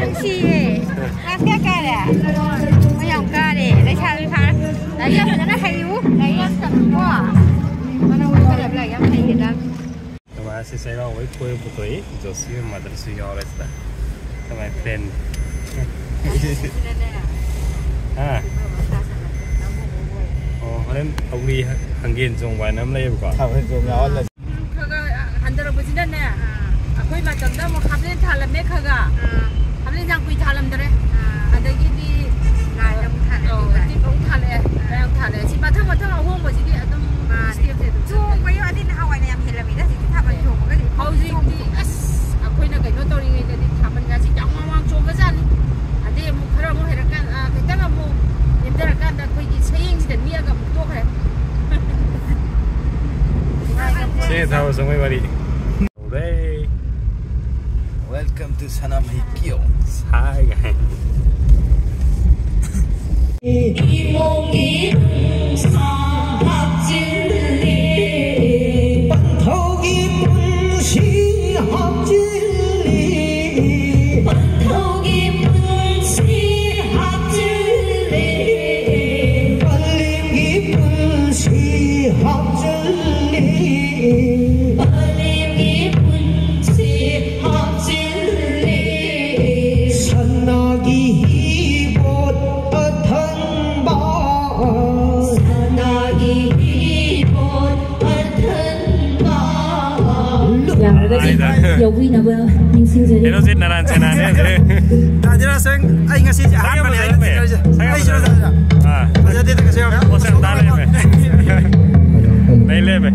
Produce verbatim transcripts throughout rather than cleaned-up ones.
ꯅꯨꯡꯁꯤꯌꯦ꯫ ꯀ꯭ꯂꯥꯁ ꯀꯌꯥ ꯀꯥꯔꯦ? ꯃꯣꯏ ꯌꯥꯝ ꯀꯥꯔꯦ꯫ ꯂꯩꯁꯥꯕꯤ ꯐꯥꯔꯦ꯫ ꯂꯥꯏꯔꯤꯛ ꯌꯥꯝ ꯐꯖꯅ ꯍꯩꯌꯨ꯫ ꯂꯥꯏꯔꯤꯛ ꯌꯥꯝ ꯇꯝꯃꯨꯀꯣ꯫ ꯃꯅꯧ ꯅꯣꯏ ꯈꯔ ꯂꯥꯏꯔꯤꯛ ꯌꯥꯝ ꯍꯩꯒꯦꯗ꯫ ꯀꯃꯥꯏꯅ ꯁꯤ ꯆꯩꯔꯥꯎꯕꯩ ꯀꯣꯏꯕ ꯄꯨꯊꯣꯛꯏ? ꯖꯣꯁꯤ ꯃꯥꯗꯔꯁꯨ ꯌꯥꯎꯔꯦ ꯁꯤꯗ꯫ ꯀꯃꯥꯏ ꯐ꯭ꯔꯦꯟ? ꯁꯤꯗꯅꯦ꯫ ꯍꯥ? ꯑꯣ, ꯍꯣꯔꯦꯟ ꯑꯧꯔꯤ ꯍꯪꯒꯦꯟ ꯆꯣꯡꯕ ꯍꯥꯏꯅ ꯑꯃ ꯂꯩꯌꯦꯕꯀꯣ꯫ ꯊꯥꯕꯜ ꯆꯣꯡ ꯌꯥꯎꯍꯜꯂꯁꯤ꯫ ꯈꯔ ꯈꯔ ꯍꯟꯊꯔꯛꯄꯁꯤꯅꯅꯦ, ꯑꯥ꯫ ꯑꯩꯈꯣꯏ ꯃꯇꯝꯗ ꯑꯃꯨꯛ ꯍꯥꯞꯂꯦꯟ ꯊꯥꯜꯂꯝꯃꯦ ꯈꯔ ꯈꯔ꯫ ꯑꯥ꯫ ꯍꯥꯞꯂꯦꯟ ꯌꯥꯝ ꯀꯨꯏ ꯊꯥꯜꯂꯝꯗ꯭ꯔꯦ꯫ ꯑꯥ꯫ ꯑꯗꯒꯤꯗꯤ ꯂꯥꯏ ꯑꯃꯨꯛ ꯊꯥꯜꯂꯦ, ꯑꯧ, ꯂꯥꯏ꯫ ꯇꯤꯞ ꯑꯃꯨꯛ ꯊꯥꯜꯂꯦ, ꯑꯥ꯫ ꯂꯥꯏ ꯑꯃꯨꯛ ꯊꯥꯜꯂꯦ꯫ ꯁꯤ ꯃꯊꯪ ꯃꯊꯪ ꯑꯍꯣꯡꯕꯁꯤꯗꯤ ꯑꯗꯨꯝ ꯃꯥꯅꯦ꯫ ꯁ꯭ꯇꯦꯞꯁꯦ ꯑꯗꯨꯝ ꯆꯣꯡꯕ ꯆꯠꯇꯣꯏꯅꯦ꯫ ꯌꯥꯗꯤ ꯅꯍꯥꯟꯋꯥꯏꯅ ꯌꯥꯝ ꯍꯦꯜꯂꯝꯃꯤꯗ, ꯍꯧꯖꯤꯛꯇꯤ ꯊꯥꯕꯜ ꯆꯣꯡꯕꯒꯁꯦ꯫ ꯍꯧꯖꯤꯛꯇꯤ ꯑꯁ, ꯑꯩꯈꯣꯏꯅ ꯀꯩꯅꯣ ꯇꯧꯔꯤꯉꯩꯗꯗꯤ ꯊꯥꯕꯜꯒꯁꯤ ꯌꯥꯝ ꯋꯥꯡ ꯋꯥꯡ ꯆꯣꯡꯕꯖꯥꯠꯅꯤ꯫ ꯑꯗꯩ ꯑꯃꯨꯛ ꯈꯔ ꯑꯃꯨꯛ ꯍꯩꯔꯀꯥꯟ-, ꯑꯥ, ꯈꯤꯇꯪ ꯑꯃꯨꯛ ꯅꯦꯝꯊꯔꯀꯥꯟꯗ ꯑꯩꯈꯣꯏꯒꯤ ꯁꯌꯦꯡꯁꯤꯗ ꯅꯦꯛꯑꯒ ꯑꯃꯨꯛ ꯇꯣꯛꯈ꯭ꯔꯦ꯫ ꯁꯦ, ꯊꯥꯕꯜ ꯆꯣꯡꯕꯩ ꯋꯥꯔꯤ꯫ ꯍꯧꯔꯦ꯫ Welcome to ꯁꯅꯥꯃꯍꯤ ꯀꯤꯌꯣꯡ꯫ ꯁꯥꯏ ꯀꯥꯏ꯫ ꯏꯃꯣꯒꯤ ꯅꯨꯡꯁꯥ ꯍꯥꯞꯆꯤꯜꯂꯤ꯫ ꯄꯟꯊꯧꯒꯤ ꯄꯨꯟꯁꯤ ꯍꯥꯞꯆꯤꯜꯂꯤ꯫ ꯄꯟꯊꯧꯒꯤ ꯄꯨꯟꯁꯤ ꯍꯥꯞꯆꯤꯜꯂꯤ꯫ ꯄꯂꯦꯝꯒꯤ ꯄꯨꯟꯁꯤ ꯍꯥꯞꯆꯤꯜꯂꯤ꯫ ꯄꯂꯦꯝꯒꯤ ꯄꯨꯟꯁꯤ ꯍꯥꯞꯆꯤꯜꯂꯤ꯫ ꯁꯅꯥꯒꯤ ꯍꯤꯕꯣꯠ ꯑꯊꯪꯕ꯫ ꯁꯅꯥꯒꯤ ꯍꯤꯕꯣꯠ ꯑꯊꯪꯕ꯫ ꯌꯥꯔꯒꯗꯤ ꯍꯥꯏꯗ꯫ ꯌꯥꯎꯕꯤꯅꯕ ꯅꯤꯡꯁꯤꯡꯖꯔꯤ꯫ ꯍꯦꯔꯣꯖꯤꯠ ꯅꯥꯔꯥꯌꯟ ꯁꯦꯅꯥꯅꯦ ꯍꯧꯖꯤꯛ꯫ ꯗꯥ ꯙꯤꯔꯥꯖ, ꯑꯩ ꯉꯁꯤꯁꯦ ꯑꯍꯥꯟꯕꯅꯦ ꯁꯛ ꯌꯥꯝ ꯍꯥꯏꯔꯛꯄꯁꯦ꯫ ꯐꯖꯩꯌꯦ꯫ ꯁꯛ ꯌꯥꯝ ꯑꯩꯁꯨ ꯐꯖꯩꯌꯦ꯫ ꯗꯥ ꯙꯤꯔꯥꯖ꯫ ꯑꯥ꯫ ꯐꯖꯗꯦꯗ ꯀꯩꯁꯨ ꯌꯥꯝ꯫ ꯄꯣꯠꯁꯦ ꯌꯥꯝ ꯇꯥ ꯂꯩꯔꯝꯃꯦ꯫ ꯅꯩ ꯂꯩꯔꯝꯃꯦ꯫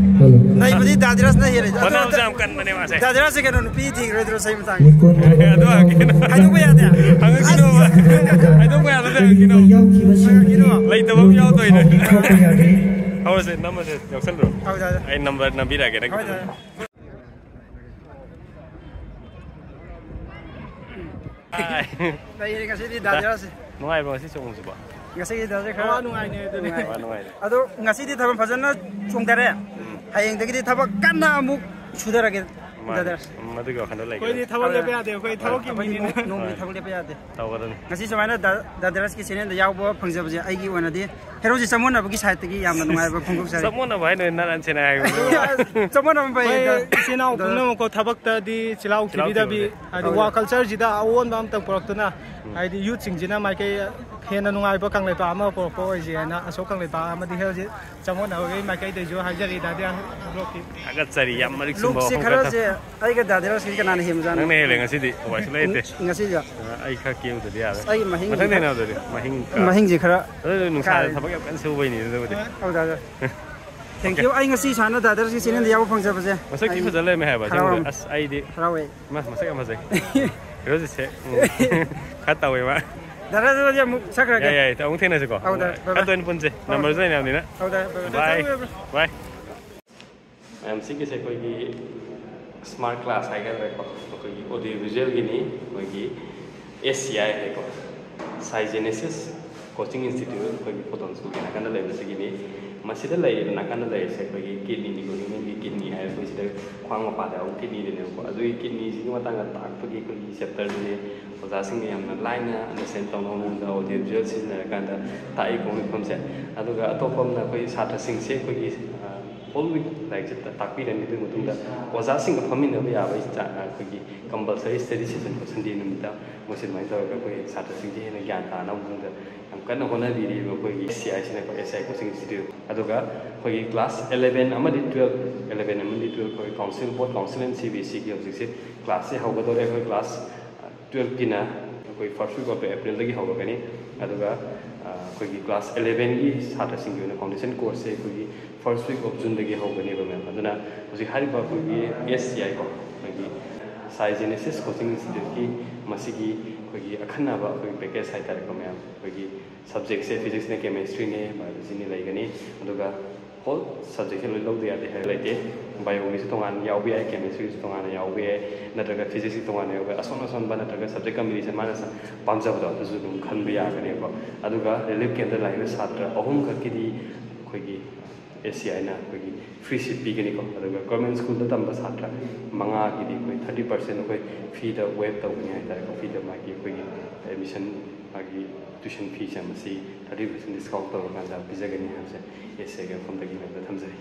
ꯅꯩꯕꯨꯗꯤ ꯗꯥ ꯙꯤꯔꯥꯖꯅ ꯍꯦꯜꯂꯦ꯫ ꯍꯣꯠꯅꯕꯁꯦ ꯌꯥꯝ ꯀꯟꯕꯅꯦ ꯃꯥꯁꯦ꯫ ꯗꯥ ꯙꯤꯔꯥꯖꯁꯦ ꯀꯩꯅꯣ, ꯅꯨꯄꯤ ꯊꯤꯈ꯭ꯔꯣꯏꯗ꯭ꯔꯣ ꯆꯍꯤ ꯃꯇꯥꯡꯁꯦ? ꯑꯗꯨ ꯍꯪꯒꯦꯅ꯫ ꯍꯥꯏꯗꯣꯛꯄ ꯌꯥꯗꯦ꯫ ꯍꯪꯉꯛꯈꯤꯅꯣꯕ꯫ ꯍꯥꯏꯗꯣꯛꯄ ꯌꯥꯗꯦ, ꯍꯪꯉꯛꯈꯤꯅꯣ꯫ ꯍꯪꯉꯛꯈꯤꯅꯣ꯫ ꯂꯩꯇꯕ ꯑꯃ ꯌꯥꯎꯗꯣꯏꯅꯦ꯫ ꯍꯧꯔꯁꯦ, ꯅꯝꯃꯁꯦ, ꯌꯥꯎꯁꯜꯂꯣ꯫ ꯍꯣꯏ, ꯗꯥ ꯙꯤꯔꯥꯖ꯫ ꯑꯩ ꯅꯝꯕꯔ ꯅꯝꯕꯤꯔꯛꯑꯒꯦ ꯅꯪꯒꯤ꯫ ꯍꯣꯏ, ꯗꯥ ꯙꯤꯔꯥꯖ꯫ ꯍꯥꯏ꯫ ꯂꯩꯔꯦ ꯉꯁꯤꯗꯤ ꯗꯥ ꯙꯤꯔꯥꯖꯁꯦ꯫ ꯅꯨꯡꯉꯥꯏꯕ꯭ꯔꯣ ꯉꯁꯤ ꯆꯣꯡꯕꯁꯤꯕꯣ? ꯉꯁꯤꯒꯤ ꯗꯥꯁꯦ ꯈꯔ ꯑꯋꯥ ꯅꯨꯡꯉꯥꯏꯅꯦ ꯑꯗꯨꯅꯦ꯫ ꯑꯋꯥ ꯅꯨꯡꯉꯥꯏꯅꯦ꯫ ꯑꯗꯣ ꯉꯁꯤꯗꯤ ꯊꯥꯕꯜ ꯐꯖꯅ ꯆꯣꯡꯊꯔꯦ꯫ ꯎꯝ꯫ ꯍꯌꯦꯡꯗꯒꯤꯗꯤ ꯊꯕꯛ ꯀꯟꯅ ꯑꯃꯨꯛ ꯁꯨꯊꯔꯒꯦ꯫ ꯃꯥꯅꯦ꯫ ꯗꯥꯗꯔꯁ꯫ ꯎꯝ, ꯑꯗꯨꯒꯤ ꯋꯥꯈꯜꯗ ꯂꯩꯒꯗꯕꯅꯤ꯫ ꯑꯩꯈꯣꯏꯗꯤ ꯊꯕꯛ ꯂꯦꯞꯄ ꯌꯥꯗꯦ, ꯑꯩꯈꯣꯏ ꯊꯕꯛꯀꯤ ꯑꯩꯈꯣꯏꯗꯤ ꯃꯤꯅꯤꯅ꯫ ꯅꯣꯡ-, ꯅꯣꯡꯃꯒꯤ ꯍꯣꯏ꯫ ꯊꯕꯛ ꯂꯦꯞꯄ ꯌꯥꯗꯦ꯫ ꯇꯧꯒꯗꯕꯅꯤ꯫ ꯉꯁꯤ ꯁꯨꯃꯥꯏꯅ ꯗꯥ-, ꯗꯥꯗꯔꯁꯀꯤ ꯆꯦꯅꯦꯜꯗ ꯌꯥꯎꯕ ꯐꯪꯖꯕꯁꯦ ꯑꯩꯒꯤ ꯑꯣꯏꯅꯗꯤ ꯍꯦꯔꯣꯖꯤꯠ ꯆꯃꯣꯠꯅꯕꯒꯤ ꯁꯥꯏꯠꯇꯒꯤ ꯌꯥꯝꯅ ꯅꯨꯡꯉꯥꯏꯕ ꯐꯣꯡꯗꯣꯛꯆꯔꯤ꯫ ꯆꯃꯣꯠꯅꯕ ꯍꯥꯏꯅꯣꯏ ꯅꯔꯥꯟ ꯁꯦꯅꯥ ꯍꯥꯏꯕ꯫ ꯆꯃꯣꯠꯅꯕ ꯐꯩ꯫ ꯑꯩꯈꯣꯏ ꯏꯆꯤꯟ ꯏꯅꯥꯎ ꯗꯥ-, ꯄꯨꯝꯅꯃꯛꯀꯣ ꯊꯕꯛꯇꯗꯤ ꯆꯤꯜꯍꯥꯎ ꯆꯤꯜꯍꯥꯎ ꯊꯤꯕꯤꯗꯕꯤ, ꯊꯤꯕꯤꯗꯕꯤ꯫ ꯍꯥꯏꯗꯤ ꯍꯣꯏ꯫ ꯋꯥ ꯀꯜꯆꯔꯁꯤꯗ ꯑꯑꯣꯟꯕ ꯑꯃꯇꯪ ꯄꯨꯔꯛꯇꯨꯅ, ꯎꯝ꯫ ꯍꯥꯏꯗꯤ ꯌꯨꯠꯁꯤꯡꯁꯤꯅ ꯃꯥꯏꯀꯩ ꯍꯦꯟꯅ ꯅꯨꯡꯉꯥꯏꯕ ꯀꯪꯂꯩꯄꯥꯛ ꯑꯃ ꯄꯨꯔꯛꯄ ꯑꯣꯏꯁꯦ ꯍꯥꯏꯅ ꯑꯁꯣꯛ ꯀꯪꯂꯩꯄꯥꯛ ꯑꯃꯗꯤ ꯍꯦꯜꯁꯤ ꯆꯃꯣꯠꯅꯕꯒꯤ ꯃꯥꯏꯀꯩꯗꯩꯁꯨ ꯍꯥꯏꯖꯔꯤ ꯗꯥꯗꯤꯌꯥ ꯕ꯭ꯂꯣꯛꯀꯤ꯫ ꯊꯥꯒꯠꯆꯔꯤ, ꯌꯥꯝ ꯃꯔꯤꯛ ꯆꯨꯝꯕ ꯂꯨꯛꯁꯦ ꯋꯥꯐꯝ ꯈꯔ ꯈꯔꯁꯦ ꯊꯝ-, ꯑꯩꯒ ꯗꯥꯗꯤꯌꯥꯁꯀꯤ ꯀꯅꯥꯅ ꯍꯦꯟꯕꯖꯥꯠꯅꯣ? ꯅꯪꯅ ꯍꯦꯜꯂꯦ ꯉꯁꯤꯗꯤ, ꯎꯄꯥꯏꯁꯨ ꯂꯩꯇꯦ꯫ ꯉ-, ꯉꯁꯤꯁꯦ꯫ ꯑ, ꯑꯩ ꯈꯔ ꯀꯦꯕꯗꯗꯤ ꯌꯥꯔꯣꯏ꯫ ꯑꯁ, ꯑꯩꯒꯤ ꯃꯍꯤꯡ-, ꯃꯊꯪ ꯊꯦꯡꯅꯕꯗꯗꯤ ꯃꯍꯤꯡ ꯀꯥ-, ꯃꯍꯤꯡꯁꯦ ꯈꯔ ꯑꯗꯨ ꯅꯨꯡꯁꯥꯗ ꯀꯥꯔꯦ꯫ ꯊꯕꯛ ꯌꯥꯝ ꯀꯟꯅ ꯁꯨꯕꯩꯅꯤ ꯑꯗꯨꯕꯨꯗꯤ꯫ ꯑꯧ, ꯗꯥꯗꯥ꯫ Thank you꯫ ꯑꯩ ꯉꯁꯤ ꯁꯨꯃꯥꯏꯅ ꯗꯥꯗꯥꯁꯀꯤ ꯆꯦꯅꯦꯜꯗ ꯌꯥꯎꯕ ꯐꯪꯖꯕꯁꯦ ꯃꯁꯛ ꯊꯤ ꯑꯩ ꯐꯖ ꯂꯩꯔꯝꯃꯦ ꯍꯥꯏꯕ, ꯍꯔꯥꯎꯔꯝ-, ꯑꯁꯦꯡꯕꯗꯤ꯫ ꯑꯁ, ꯑꯩꯗꯤ ꯍꯔꯥꯎꯋꯦ꯫ ꯃꯥ ꯃꯁꯛ ꯌꯥꯝ ꯐꯖꯩ꯫ ꯍꯦꯔꯣꯖꯤꯠꯁꯦ, ꯎꯝ, ꯈꯔ ꯇꯧꯋꯦ ꯃꯥ꯫ ꯗꯥꯗꯥ, ꯑꯗꯨꯗꯤ ꯑꯃꯨꯛ ꯆꯠꯈ꯭ꯔꯒꯦ꯫ ꯌꯥꯏ, ꯌꯥꯏ, ꯑꯃꯨꯛ ꯊꯦꯡꯅꯁꯤꯀꯣ꯫ ꯑꯧ, ꯗꯥꯗꯥ, bye bye꯫ ꯈꯔ ꯇꯣꯏꯅ ꯄꯨꯟꯁꯦ꯫ ꯑꯧ, ꯅꯝꯕꯔꯁꯨ ꯂꯩꯅꯕꯅꯤꯅ꯫ ꯑꯧ, ꯗꯥꯗꯥ, bye bye꯫ Bye꯫ ꯆꯠꯂꯨꯔꯦ, bro꯫ Bye꯫ ꯃꯌꯥꯝ, ꯁꯤꯒꯤꯁꯦ ꯑꯩꯈꯣꯏꯒꯤ smart glass ꯍꯥꯏꯒꯗ꯭ꯔꯥꯀꯣ, ꯑꯩꯈꯣꯏꯒꯤ audio visualꯒꯤꯅꯤ, ꯑꯩꯈꯣꯏꯒꯤ S C I ꯍꯥꯏꯀꯣ, Sagenesis Coaching Institute, ꯑꯩꯈꯣꯏꯒꯤ photon schoolꯒꯤ ꯅꯥꯀꯟꯗ ꯂꯩꯕꯁꯤꯒꯤꯅꯤ꯫ ꯃꯁꯤꯗ ꯂꯩꯔꯤꯕ, ꯅꯥꯀꯟꯗ ꯂꯩꯔꯤꯁꯦ ꯑꯩꯈꯣꯏꯒꯤ kidneyꯅꯤꯀꯣ, humanꯒꯤ kidney ꯍꯥꯏꯔ ꯑꯩꯈꯣꯏ ꯁꯤꯗ ꯈ꯭ꯋꯥꯡ ꯃꯄꯥꯗ ꯌꯥꯎꯕ kidneyꯗꯨꯅꯦꯕꯀꯣ꯫ ꯑꯗꯨꯒꯤ kidneyꯁꯤꯒꯤ ꯃꯇꯥꯡꯗ ꯇꯥꯛꯄꯒꯤ ꯑꯩꯈꯣꯏꯒꯤ chapterꯗꯨꯅꯦ꯫ ꯑꯣꯖꯥꯁꯤꯡꯅ ꯌꯥꯝꯅ ꯂꯥꯏꯅ understand ꯇꯧꯅꯕ ꯃꯑꯣꯡꯗ audio visual ꯁꯤꯖꯤꯟꯅꯔꯀꯥꯟꯗ ꯇꯥꯛꯏꯀꯣ ꯃꯐꯝꯁꯦ꯫ ꯑꯗꯨꯒ ꯑꯇꯣꯞꯄ ꯑꯃꯅ ꯑꯩꯈꯣꯏꯒꯤ ꯁꯥꯇ꯭ꯔꯁꯤꯡꯁꯦ ꯑꯩꯈꯣꯏꯒꯤ, ꯑ, whole week ꯂꯥꯏꯔꯤꯛꯁꯦ ꯇ-, ꯇꯥꯛꯄꯤꯔꯅꯤ꯫ ꯑꯗꯨꯒꯤ ꯃꯇꯨꯡꯗ ꯑꯣꯖꯥꯁꯤꯡꯒ ꯐꯝꯃꯤꯟꯅꯕ ꯌꯥꯕ ꯆꯥ-, ꯑ, ꯑꯩꯈꯣꯏꯒꯤ compulsory study session ꯀꯣ, Sunday ꯅꯨꯃꯤꯠꯇ ꯃꯣꯏꯁꯦ ꯑꯗꯨꯃꯥꯏꯅ ꯇꯧꯔꯒ ꯑꯩꯈꯣꯏ ꯁꯥꯇ꯭ꯔꯁꯤꯡꯁꯦ ꯍꯦꯟꯅ ꯒ꯭ꯌꯥꯟ ꯇꯥꯅꯕ ꯃꯑꯣꯡꯗ ꯌꯥꯝ ꯀꯟꯅ ꯍꯣꯠꯅꯕꯤꯔꯤꯕ ꯑꯩꯈꯣꯏꯒꯤ S C I ꯁꯤꯅꯀꯣ, S C I Coaching Institute꯫ ꯑꯗꯨꯒ ꯑꯩꯈꯣꯏꯒꯤ class eleven ꯑꯃꯗꯤ twelve, eleven ꯑꯃꯗꯤ twelve ꯑꯩꯈꯣꯏ council, board council and C B S Eꯒꯤ ꯍꯧꯖꯤꯛꯁꯦ classꯁꯦ ꯍꯧꯒꯗꯧꯔꯦ꯫ ꯑꯩꯈꯣꯏ class twelveꯀꯤꯅ ꯑꯩꯈꯣꯏ first week of Aprilꯗꯒꯤ ꯍꯧꯔꯒꯅꯤ꯫ ꯑꯗꯨꯒ, ꯑ, ꯑꯩꯈꯣꯏꯒꯤ class elevenꯒꯤ ꯁꯥꯇ꯭ꯔꯁꯤꯡꯒꯤ ꯑꯣꯏꯅ foundation courseꯁꯦ ꯑꯩꯈꯣꯏꯒꯤ first week of Juneꯗꯒꯤ ꯍꯧꯒꯅꯦꯕ, ꯃꯦꯝ꯫ ꯑꯗꯨꯅ ꯍꯧꯖꯤꯛ ꯍꯥꯏꯔꯤꯕ ꯑꯩꯈꯣꯏꯒꯤ S C I ꯀꯣ, ꯑꯩꯈꯣꯏꯒꯤ Sagenesis Coaching Instituteꯀꯤ ꯃꯁꯤꯒꯤ ꯑꯩꯈꯣꯏꯒꯤ ꯑꯈꯟꯅꯕ ꯑꯩꯈꯣꯏꯒꯤ package ꯍꯥꯏꯇꯥꯔꯦꯀꯣ, ꯃꯦꯝ꯫ ꯑꯩꯈꯣꯏꯒꯤ subjectꯁꯦ physicsꯅꯦ, chemistryꯅꯦ, biologyꯅꯦ ꯂꯩꯒꯅꯤ꯫ ꯑꯗꯨꯒ whole subjectꯁꯦ ꯂꯣꯏ ꯂꯧꯗ ꯌꯥꯗꯦ ꯍꯥꯏꯕ ꯂꯩꯇꯦ꯫ Bioꯒꯤꯁꯨ ꯇꯣꯉꯥꯟꯅ ꯌꯥꯎꯕ ꯌꯥꯏ, chemistryꯒꯤꯁꯨ ꯇꯣꯉꯥꯟꯅ ꯌꯥꯎꯕ ꯌꯥꯏ, ꯅꯠꯇ꯭ꯔꯒ physicsꯀꯤ ꯇꯣꯉꯥꯟꯅ ꯌꯥꯎꯕ ꯌꯥꯏ꯫ ꯑꯁꯣꯟ ꯑꯁꯣꯟꯕ ꯅꯠꯇ꯭ꯔꯒ subject combination ꯃꯥꯅ ꯁ-, ꯄꯥꯝꯖꯕꯗꯣ ꯑꯗꯨꯁꯨ ꯑꯗꯨꯝ ꯈꯟꯕ ꯌꯥꯒꯅꯦꯕꯀꯣ꯫ ꯑꯗꯨꯒ relief campꯇ ꯂꯥꯛꯏꯕ ꯁꯥꯇ꯭ꯔ ꯑꯍꯨꯝꯈꯛꯀꯤꯗꯤ ꯑꯩꯈꯣꯏꯒꯤ ꯑꯦꯁ ꯁꯤ ꯑꯥꯏꯅ ꯑꯩꯈꯣꯏꯒꯤ ꯐ꯭ꯔꯤ ꯁꯤꯠ ꯄꯤꯒꯅꯤꯀꯣ꯫ ꯑꯗꯨꯒ ꯒꯣꯔꯃꯦꯟ ꯁ꯭ꯀꯨꯜꯗ ꯇꯝꯕ ꯁꯥꯇ꯭ꯔ ꯃꯉꯥꯒꯤꯗꯤ ꯑꯩꯈꯣꯏ ꯊꯥꯔꯇꯤ ꯄꯥꯔꯁꯦꯟ ꯑꯩꯈꯣꯏ ꯐꯤꯗ ꯋꯦꯞ ꯇꯧꯒꯅꯤ ꯍꯥꯏꯇꯥꯔꯦꯀꯣ꯫ ꯐꯤꯗ ꯃꯥꯒꯤ ꯑꯩꯈꯣꯏꯒꯤ ꯑꯦꯗꯃꯤꯁꯟ, ꯃꯥꯒꯤ ꯇ꯭ꯌꯨꯁꯟ ꯐꯤꯁꯦ ꯃꯁꯤ ꯊꯥꯔꯇꯤ ꯄꯥꯔꯁꯦꯟ ꯗꯤꯁꯀꯥꯎꯟ ꯇꯧꯔꯀꯥꯟꯗ ꯄꯤꯖꯒꯅꯤ ꯍꯥꯏꯕꯁꯦ ꯑꯦꯁ ꯁꯤ ꯑꯥꯏꯒꯤ ꯃꯐꯝꯗꯒꯤ ꯃꯌꯥꯝꯗ ꯊꯝꯖꯔꯤ꯫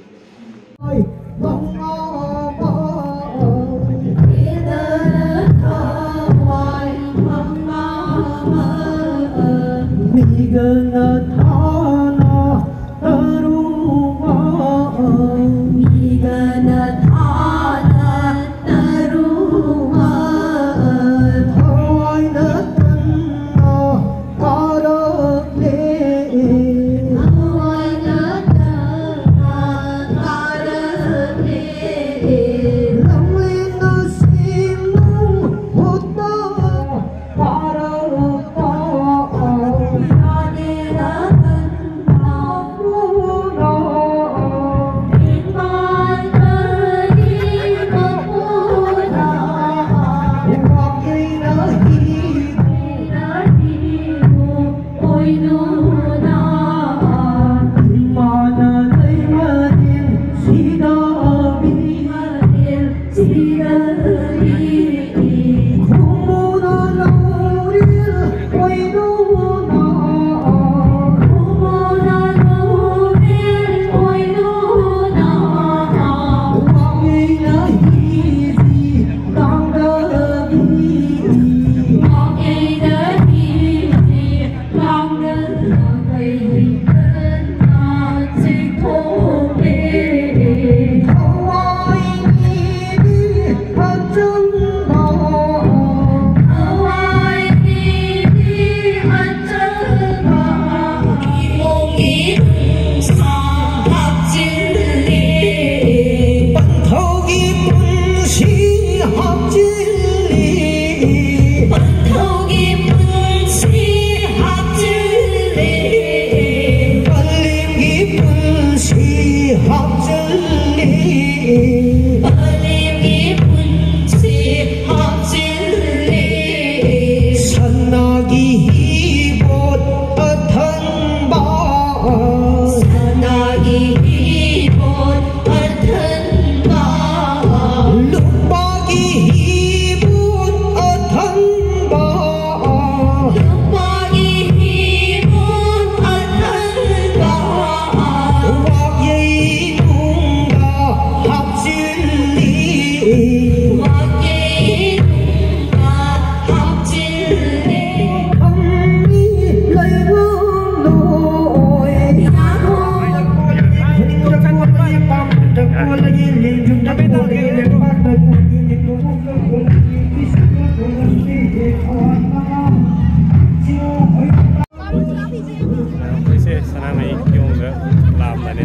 ꯑꯩꯈꯣꯏꯁꯦ ꯁꯅꯥꯃꯍꯤ ꯀꯤꯌꯣꯡꯗ ꯂꯥꯛꯑꯝꯕꯅꯦ꯫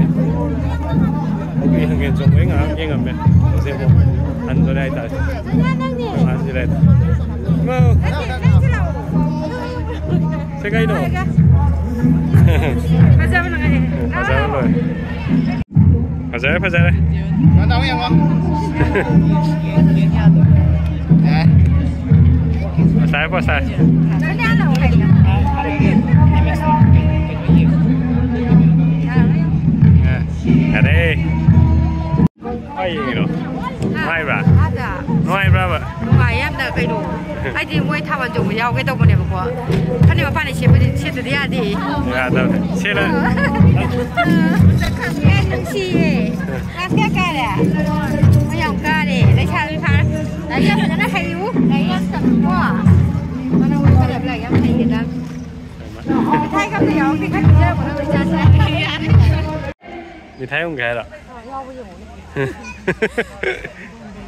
ꯍꯧꯖꯤꯛ ꯍꯪꯒꯦꯟ ꯆꯣꯡꯕꯩ ꯉꯥꯏꯍꯥꯛ ꯌꯦꯡꯉꯝꯃꯦ꯫ ꯍꯧꯖꯤꯛ ꯑꯃꯨꯛ ꯍꯟꯗꯣꯔꯦ ꯍꯥꯏꯇꯥꯔꯦ꯫ ꯉꯥꯏꯍꯥꯛ ꯁꯤꯗ ꯂꯩꯔꯦ꯫ ꯁꯦ ꯀꯩꯅꯣ? ꯐꯖꯕ ꯂꯣꯏꯔꯦ꯫ ꯐꯖꯔꯦ, ꯐꯖꯔꯦ꯫ ꯀꯩꯅꯣ ꯇꯧ ꯌꯦꯡꯉꯣ꯫ ꯑꯦ꯫ ꯄꯣꯁ ꯇꯥꯔꯦ, ꯄꯣꯁ ꯇꯥꯔꯦ꯫ ꯑꯦ, ꯌꯥꯔꯦ꯫ ꯀꯥꯏ ꯌꯦꯡꯉꯤꯅꯣ? ꯅꯨꯡꯉꯥꯏꯕ꯭ꯔꯥ? ꯑꯥꯗ꯫ ꯅꯨꯡꯉꯥꯏꯕ꯭ꯔꯥꯕ? ꯅꯨꯡꯉꯥꯏ ꯌꯥꯝꯅ ꯀꯩꯅꯣ꯫ ꯑꯩꯗꯤ ꯃꯣꯏ ꯊꯥꯕꯜ ꯆꯣꯡꯕ ꯌꯥꯎꯒꯦ ꯇꯧꯕꯅꯦꯕꯀꯣ꯫ ꯐꯅꯦꯛ ꯃꯄꯥꯟꯗ ꯁꯦꯠꯄꯗꯤ, ꯁꯦꯠꯇꯗꯤ ꯌꯥꯗꯦ꯫ ꯌꯥꯗꯕꯅꯦ꯫ ꯁꯦꯠꯂ- ꯌꯥꯝ ꯅꯨꯡꯁꯤꯌꯦ꯫ ꯀ꯭ꯂꯥꯁ ꯀꯌꯥ ꯀꯥꯔꯦ? ꯃꯣꯏ ꯌꯥꯝ ꯀꯥꯔꯦ꯫ ꯂꯩꯁꯥꯕꯤ ꯐꯥꯔꯦ꯫ ꯂꯥꯏꯔꯤꯛ ꯌꯥꯝ ꯐꯖꯅ ꯍꯩꯌꯨ꯫ ꯂꯥꯏꯔꯤꯛ ꯌꯥꯝ ꯇꯝꯃꯨꯀꯣ꯫ ꯃꯅꯥꯎ ꯅꯨꯄꯥ ꯂꯥꯏꯔꯤꯛ ꯌꯥꯝ ꯍꯩꯌꯦꯅ꯫ ꯃꯤꯊꯥꯏꯒ ꯑꯝꯇ ꯌꯥꯎꯔꯛꯇꯦ꯫ ꯈꯔ ꯄꯤꯖꯔꯛꯄꯅ ꯂꯣꯏ ꯆꯥꯁꯤ꯫ ꯃꯤꯊꯥꯏ ꯎꯪꯒꯦ ꯍꯥꯏꯔꯣ? ꯑꯥ, ꯌꯥꯎꯕ ꯌꯦꯡꯉꯨꯅꯦ꯫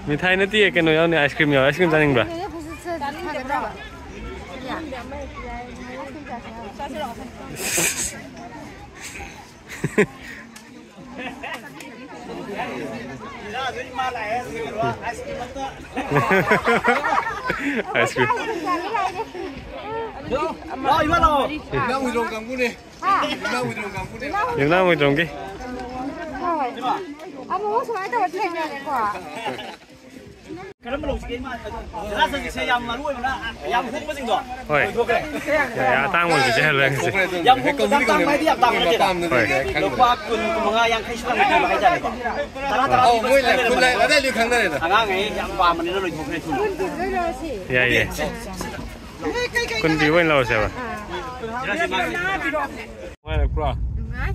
ꯃꯤꯊꯥꯏ ꯅꯠꯇꯤꯌꯦ, ꯀꯩꯅꯣ ꯌꯥꯎꯅꯤ, ice cream ꯌꯥꯎ꯫ Ice cream ꯆꯥꯅꯤꯡꯕ꯭ꯔꯥ? Ice cream ꯐꯖ-, ꯐꯖ-, ꯐꯖꯗ꯭ꯔꯕ? Ice cream. ꯂꯥꯛꯑꯣ, ꯏꯃꯥ, ꯂꯥꯛꯑꯣ꯫ ꯏꯅꯥꯎ ꯍꯨꯏꯗ꯭ꯔꯣꯝ ꯀꯥꯡꯕꯨꯅꯦ꯫ ꯍꯥ? ꯏꯅꯥꯎ ꯍꯨꯏꯗ꯭ꯔꯣꯝ ꯀꯥꯡꯕꯨꯅꯦ꯫ ꯌꯨꯝꯅꯥꯝ ꯍꯨꯏꯗ꯭ꯔꯣꯝꯒꯤ꯫ ꯍꯣꯏ꯫ ꯑꯃꯨꯛ ꯁꯨꯃꯥꯏꯅ ꯇꯧꯔ ꯊꯦꯡꯅꯔꯦꯀꯣ꯫ ꯀꯔꯝꯕ ꯂꯧꯁꯤꯒꯦ, ꯏꯃꯥ? ꯒ꯭ꯂꯥꯁ ꯍꯧꯖꯤꯛꯁꯦ ꯌꯥꯝ ꯃꯔꯨ ꯑꯣꯏꯕꯅ, ꯌꯥꯝ ꯍꯣꯡꯕꯁꯤꯡꯗꯣ ꯍꯣꯏ꯫ ꯂꯣꯏꯊꯣꯛꯈ꯭ꯔꯦ꯫ ꯌꯥꯏ, ꯑꯇꯥꯡꯕ ꯑꯣꯏꯕꯁꯦ ꯍꯜꯂꯣ ꯍꯥꯏꯁꯦ꯫ ꯌꯥꯝ ꯍꯣꯡꯕ, ꯌꯥꯝ ꯇꯥꯡꯕ ꯍꯥꯏꯗꯤ ꯌꯥꯝ ꯇꯥꯡꯕ ꯅꯠꯇꯦꯗ꯫ ꯍꯣꯏ꯫ ꯂꯨꯄꯥ ꯀꯨꯟ, ꯀꯨꯟꯃꯉꯥ, ꯌꯥꯡꯈꯩ ꯁ꯭ꯋꯥꯏꯗ ꯄꯤꯕ ꯍꯥꯏꯇꯥꯔꯦꯀꯣ꯫ ꯇꯔꯥ, ꯇꯔꯥ ꯑꯧ, ꯄꯤꯕ ꯃꯣꯏ ꯁꯤꯗ ꯂꯩ-, ꯂꯩꯔꯝꯕꯅꯦ꯫ ꯑꯗꯥꯏꯗꯨꯗꯤ ꯈꯪꯅꯔꯦꯗ꯫ ꯑꯉꯥꯡꯈꯩ ꯌꯥꯝ ꯄꯥꯝꯕꯅꯤꯅ ꯂꯣꯏꯊꯣꯛꯈ꯭ꯔꯦ ꯊꯨꯅ꯫ ꯌꯥꯏꯌꯦ꯫ ꯀꯨꯟ ꯄꯤꯕ ꯑꯣꯏꯅ ꯂꯧꯔꯁꯦꯕ꯫ ꯅꯨꯡꯉꯥꯏꯔꯛꯄ꯭ꯔꯣ? ꯅꯨꯡꯉꯥꯏ꯫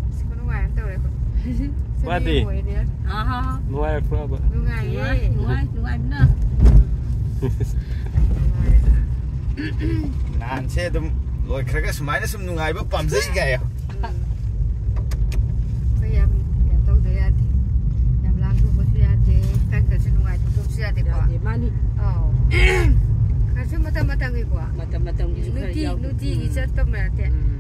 ꯑꯁ, ꯈꯨꯅꯨꯡꯉꯥꯏ ꯑꯃ ꯇꯧꯔꯦ ꯑꯩꯈꯣꯏ꯫ ꯋꯥꯗꯤ? ꯁꯤꯗꯤ ꯑꯣꯏꯔꯦ꯫ ꯑꯍꯥ꯫ ꯅꯨꯡꯉꯥꯏꯔꯛꯄ꯭ꯔꯣꯕ? ꯅꯨꯡꯉꯥꯏꯌꯦ꯫ ꯅꯨꯡꯉꯥꯏ, ꯅꯨꯡꯉꯥꯏ, ꯅꯨꯡꯉꯥꯏꯕꯅ꯫ ꯅꯍꯥꯟꯁꯦ ꯑꯗꯨꯝ ꯂꯣꯏꯈ꯭ꯔꯒ ꯁꯨꯃꯥꯏꯅ ꯁꯨꯝ ꯅꯨꯡꯉꯥꯏꯕ ꯄꯥꯝꯖꯩ ꯀꯥꯏꯌꯣ꯫ ꯑꯩꯈꯣꯏ ꯌꯥꯝ ꯀꯩꯅꯣ ꯇꯧꯗ ꯌꯥꯗꯦ꯫ ꯌꯥꯝ ꯂꯥꯡꯊꯣꯛꯄꯁꯨ ꯌꯥꯗꯦ꯫ ꯈꯔ ꯈꯔꯁꯨ ꯅꯨꯡꯉꯥꯏꯊꯣꯛꯇꯕꯁꯨ ꯌꯥꯗꯦꯀꯣ꯫ ꯌꯥꯗꯦ, ꯃꯥꯅꯤ꯫ ꯑꯧ꯫ ꯈꯔꯁꯨ ꯃꯇꯝ ꯃꯇꯝꯒꯤꯀꯣ꯫ ꯃꯇꯝ ꯃꯇꯝꯒꯤꯁꯨ ꯈꯔ ꯅꯨꯡꯇꯤ-, ꯌꯥꯎ-, ꯅꯨꯡꯇꯤꯒꯤ ꯎꯝ꯫ ꯆꯠꯄ ꯅꯠꯇꯦ꯫ ꯎꯝ꯫